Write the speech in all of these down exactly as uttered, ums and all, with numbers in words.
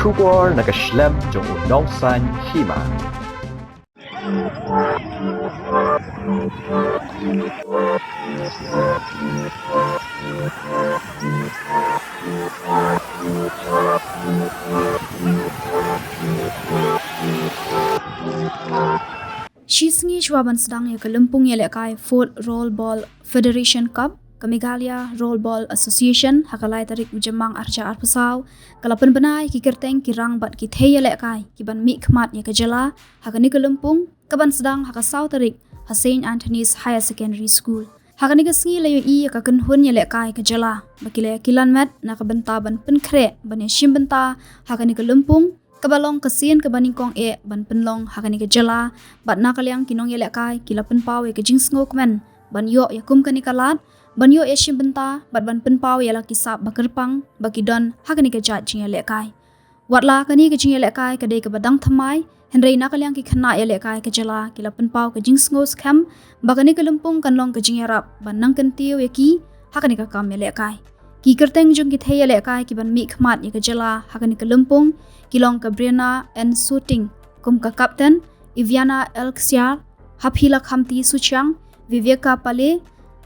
Khubor na ka shlem jong u nongsan hima. Shi sngi shuwa ban sdang ïa ka lympung ïalehkai Fourth Roll Ball Federation Cup, ka Meghalaya Roll Ball Association, ha ka lai tarik u Jymmang arhajar arphew saw, ka la pynbna ïa ki kyrteng, ki rang bad ki thei ïalehkai ki ban mihkhmat ïa ka jylla ha kane ka lympung, ka ban sdang ha ka saw tarik ha Saint Anthony's Higher Secondary School. Ha kane ka sngi la ïohi ïa ka kynhun ïalehkai ka jylla ba ki la ïa kilan met na ka bynta ban pynkhreh ban ïashim bynta ha kane ka lympung, kaba long ka sien kaba nyngkong eh ban pynlong ha kane ka jylla, bad na ka liang ki nongïalehkai ki la pynpaw ïa ka jingsngewkmen ban ïoh ïa kum kane ka lad, ban ïoh ïashim bynta bad ban pynpaw ïa la ki sap ba kyrpang ba ki don ha kane ka jait jingïalehkai. Wat la kane ka jingïalehkai ka dei kaba dang thymmai, hynrei na ka liang ki khynnah ïalehkai ka jylla ki la pynpaw ka jingsngewskhem ba kane ka lympung kan long ka jingïarap ban nang kyntiew ïa ki ha kane ka kam ïalehkai. Ki kyrteng jong ki thei ïalehkai ki ban mihkhmat ïa ka jylla ha kane ka lympung ki long ka Brianna N Suting kum ka kapten, Iviana L Ksiar, Haphila Khamti Suchiang, Viveka Pale,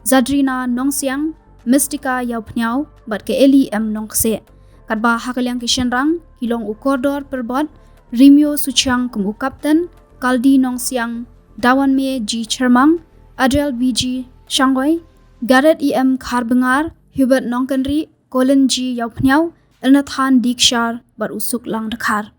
Zadrina Nongsiang, Mystica Ïawphniaw bad ka Eli M Nongkseh. Katba ha ka liang ki shynrang ki long u Kordor Pyrbot, Rimio Suchiang kum u kapten, Kaldi Nongsiang, Dawanme G Chyrmang, Adriel B G Shangoi, Gareth E M Kharbyngar, Hubert Nongkynrih, Colin G Ïawphniaw, Elnathan D Kshar bad u Suklang Dkhar.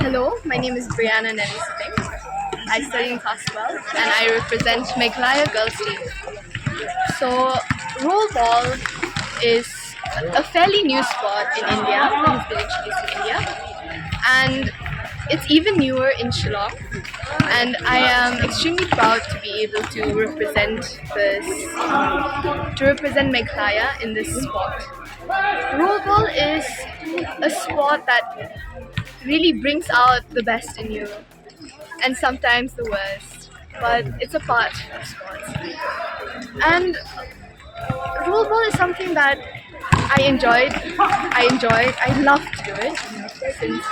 Hello, my name is Brianna Nelly Sitting. I study in class twelve and I represent Meghalaya Girls Team. So, roll ball is a fairly new sport in India, that has been introduced in India, and it's even newer in Shillong. And I am extremely proud to be able to represent this, to represent Meghalaya in this sport. Roll ball is a sport that really brings out the best in you and sometimes the worst, but it's a part of sports. And roll ball is something that I enjoyed. I enjoyed. I love to do it since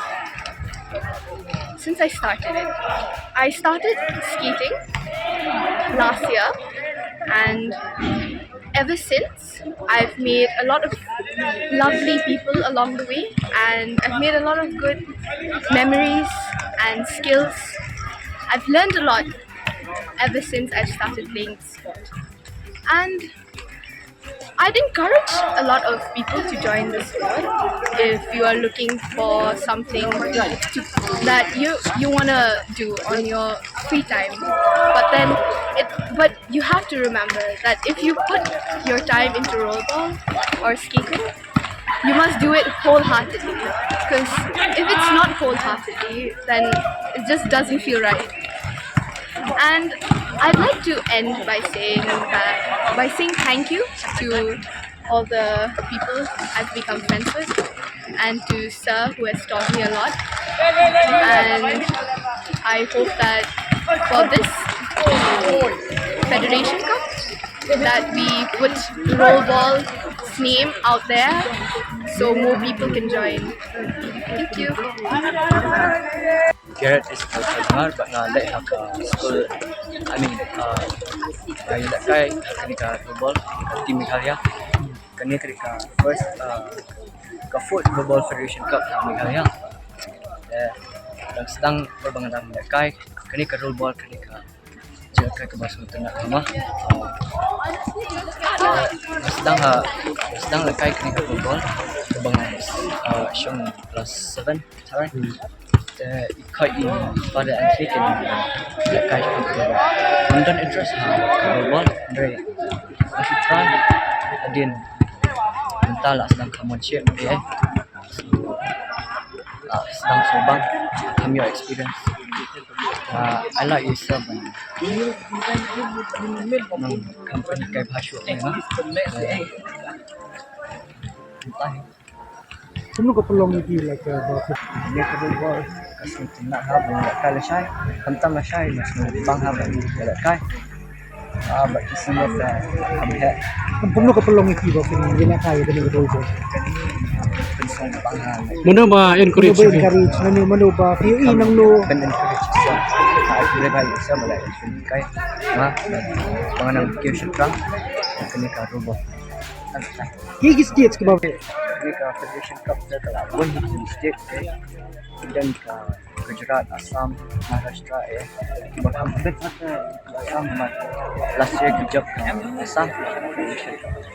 since I started it. I started skating last year, and ever since, I've made a lot of lovely people along the way, and I've made a lot of good memories and skills. I've learned a lot ever since I've started playing the sport. And I'd encourage a lot of people to join the sport if you are looking for something to, that you you want to do on your free time. But then it but you have to remember that if you put your time into roll ball or skating, you must do it wholeheartedly. Because if it's not wholeheartedly, then it just doesn't feel right. And I'd like to end by saying that by saying thank you to all the people I've become friends with and to Sir, who has taught me a lot. And I hope that for this Federation Cup, that we put roll ball, name out there so more people can join. Thank you. Garrett is a Kalmar, but nga leh ha ka school, I mean, uh, ka ïalehkai ha kane ka football, ka team Meghalaya. Kane ka dei ka first, uh, ka Foot Football Federation Cup ha Meghalaya. Eh, dang sdang ba nga dang lehkai, kane ka rule ball, kane ka jingïalehkai kaba sngewtynnat ha ma. Nga sdang ha, nga sdang lehkai kane ka football kaba nga, uh, shong class seven, tharai. Te i khoi i Father Anthony kin lehkai kane ka football. Ngam don interest ha ka football, hynrei nga shu try. Hadien mynta la sdang ka mon shape, eh. So, la sdang sngewbang, kham ïoh experience. Ah, I like yourself, man. Nang company kai bha shuh, eh, ma. Kumno ka pynlong ïa phi, like, uh, ba phi? Ïa ka football ka sngewtynnat ha ba nga lehkai lashai. Khamtam lashai, nga sngewbang ha ba nga lehkai. Ah, ba ki sngewbang ha ba nga lehkai. Kumno ka pynlong ïa phi ba phin ïalehkai ïa kane ka football? Pynsngewbang ha. Mano ba encourage phi? Mano ba encourage, mano, mano ba phi ïohi nangno? Ban encourage sa. Ha, phi lehkai sa ba lehkai. Ma, ba nga nang kiew shaphrang kane ka football. Ki, ki state kiba, kane ka Federation Cup te ka la bun ki state, eh. Don ka Gujarat, Assam, Maharashtra, eh. Kiba kham bit, Assam, ma last year ki jop ka Assam Federation Cup.